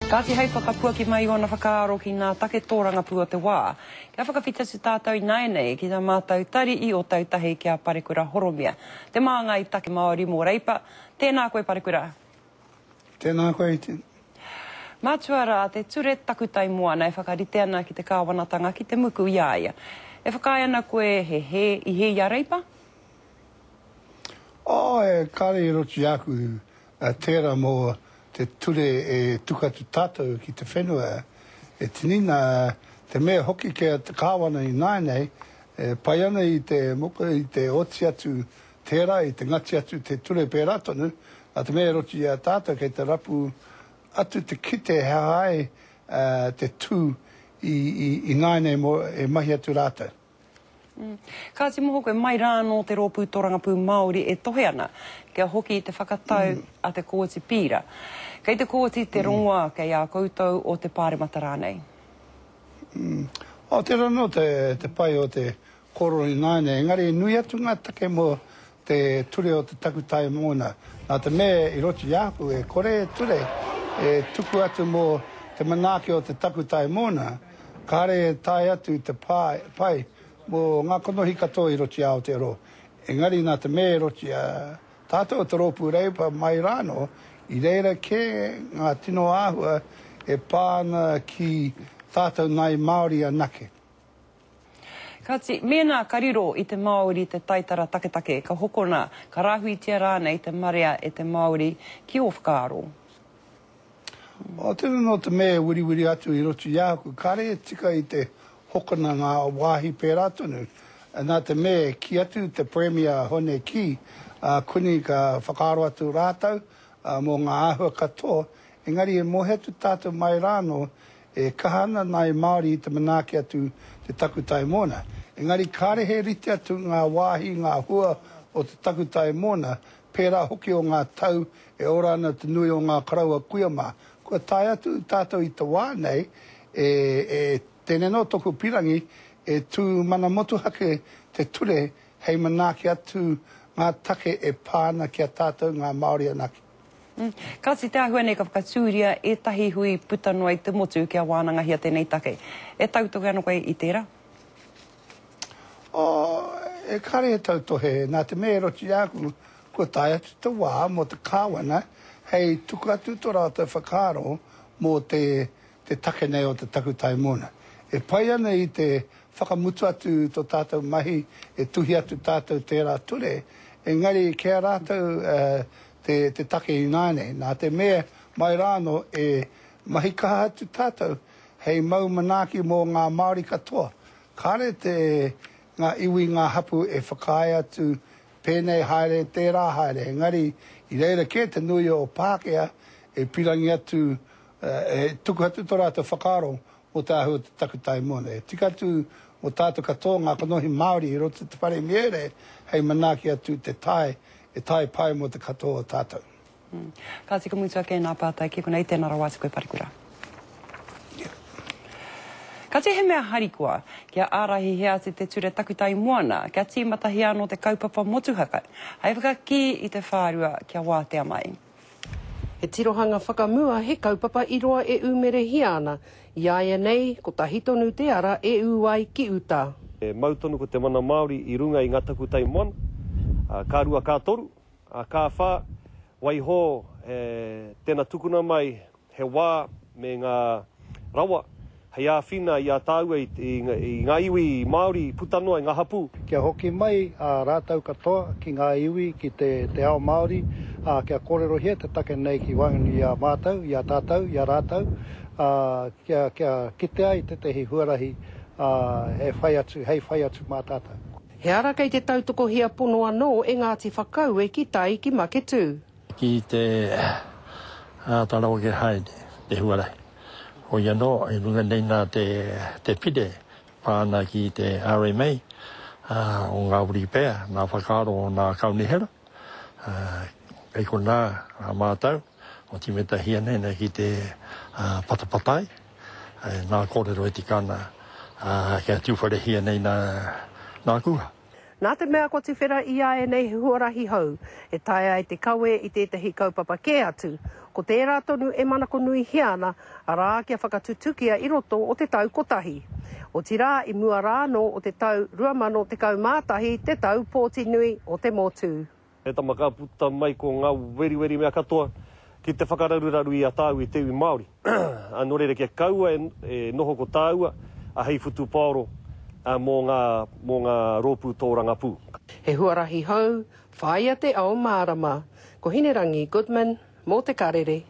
Kāti hei whakapuaki mai i ōna whakaaro ki ngā take tōrangapū o te wā. Kia whakawhiti atu tātou ināianei ki tā mātou tari i Ōtautahi ki a Parekura Horomia, te māngai take Māori mō Reipa. Tēnā koe Parekura. Tēnā koe Iti. Mātua rā te ture takutai moana e whakarite ana ki te kāwanatanga ki te muku i a ia. E whakaae ana koe he hē i hē i a Reipa? Āe, kāre i roto i aku tērā mō te ture e tuku atu tātou ki te whenua e tini nā te mea hoki ki a te kāwana ināianei e pai ana i te moko i te oti atu tērā i te ngati atu te ture pērā tonu nā te mea i roto i a tātou kei te rapu atu te kite he aha ai te tū i ināianei mō e mahi atu rātou. Kāti moho koe, mai rā anō te Rōpū Torangapū Māori e tohe ana kia hoki te whakatau a te Kōti Pīra. Kei te Kōti te rongoa, kei a koutou o te Pāremata rānei? Oh, tērā anō te pai o te kōrero ināianei, engari nui atu ngā take mō te ture o te takutai mōna. Nā te mea i roto i a aku e kore e ture e tuku atu mō te manaaki o te takutai mōna, kāre e tae atu te pai mō ngā konohi katoa i roto i Aotearoa. Engari nā te mea i roto i a tātou o te Rōpū Reipa mai rānō, i reira kē ngā tino āhua e pā ana ki tātou ngāi Māori anake. Kāti, mēnā ka riro i te Māori te taitara taketake, ka hokona, ka rāhuitia rānei te marea e te Māori, ki ō whakaaro? O, tēnā nō te mea e wiriwiri atu i roto i a aku, kāre e tika i te hokona ngā wāhi pērā tonu. Nā te mea e kī atu te Premier a Hone Kī, ā, koni ka whakaaro atu rātou, ā, mō ngā āhua katoa, engari e moe atu tātou mai rānō E kaha ana nāi Māori i te manaaki atu te takutai mōna. Engari kāre he rite atu ngā wāhi, ngā hua o te takutai mōna, pērā hoki o ngā tau e ora ana te nui o ngā koroua kuia mā. Kua tae atu tātou i te wā nei, e, e, tēnei anō toku pirangi, e tū mana motuhake te ture hei manaaki atu ngā take e pā ana ki a tātou ngā Māori anake. Kāti te āhua nei ka whakatūria ētahi hui puta noa i te motu kia wānangahia tēnei take. E tautohe ana koe i tērā? Oh, e kare e tautohe, nā te mea e roto i a aku, kua tae atu te wā mō te Kāwana hei tuku atu tō rātou whakaaro mō te te take nei o te takutai mōna. E pai ana i te whakamutu atu tō tātou mahi, e tuhi atu tātou tērā ture, engari ki a rātou te, te take ināianei, nā te mea mai rānō e mahi kaha atu tātou hei mau manaaki mō ngā Māori katoa. Kāre te, ngā iwi, ngā hapū e whakaae atu pēnei haere, tērā haere, engari i reira kē te nui o Pākehā e pirangi atu, e tuku atu tō rātou whakaaro mō te āhua o te takutai moana. E tika atu mō tātou katoa ngā kanohi Māori i roto i te whare miere hei manaaki atu te tae e tae pai mō te katoa o tātou. Kāti ka mutu ake nā pātai ki konei, tēnā rawa atu koe Parekura. Kāti he mea harikoa kia ārahihia atu te ture takutai moana, kia tīmatahia anō te kaupapa motuhake hei whakakī i te whārua kia wātea mai. He tirohanga whakamua, he kaupapa i roa e ūmerehia ana. I āianei, kotahi tonu te ara e ū ai ki uta. E mau tonu ko te mana Māori i runga i ngā takutai moana, ka rua ka toru, ka whā, waiho tena tukuna mai he wā me ngā rawa hei āwhina i a tāua i ngā iwi Māori puta noa i ngā hapū. Kia hoki mai a rātou katoa ki ngā iwi, ki te te ao Māori, ā, kia kōrerohia te take nei ki waenganui i a mātou, i a tātou, i a rātou, ā, kia, kia kitea ai tētehi huarahi, ā, e whai atu, hei whai atu mā tātou. He ara kei te tautokohia pono anō e Ngāti Whakaue ki tai ki Maketū. Ki te āta raweke haere te huarahi. Hoi anō, i runga nei nā te pire pā ana ki te RMA, o ngā uri pea, ngā whakaaro o ngā kaunihera, kei konā a mātou, o tīmatahia nei nei ki te patapatai, ngā kōrero e tika ana kia tūwharehia nei nā kuha. Nā te mea kua tuwhera i āianei he huarahi hou e taea ai te kawe i tētahi kaupapa kē atu, ko tērā tonu e manakonuihia ana, arā, kia whakatutukia i roto o te tau kotahi. Otirā, i mua rā anō o te tau 2011 te tau pōti nui o te motu. E tama ka puta mai ko nga weriweri mea katoa ki te whakararuraru i a tāu i te iwi Māori. A nō reira kia kaua e noho ko tāua a hei whutupaoro mō ngā mō ngā rōpū tōrangapū. He huarahi hou, whāia te ao mārama. Ko Hinerangi Goodman mō Te Karere.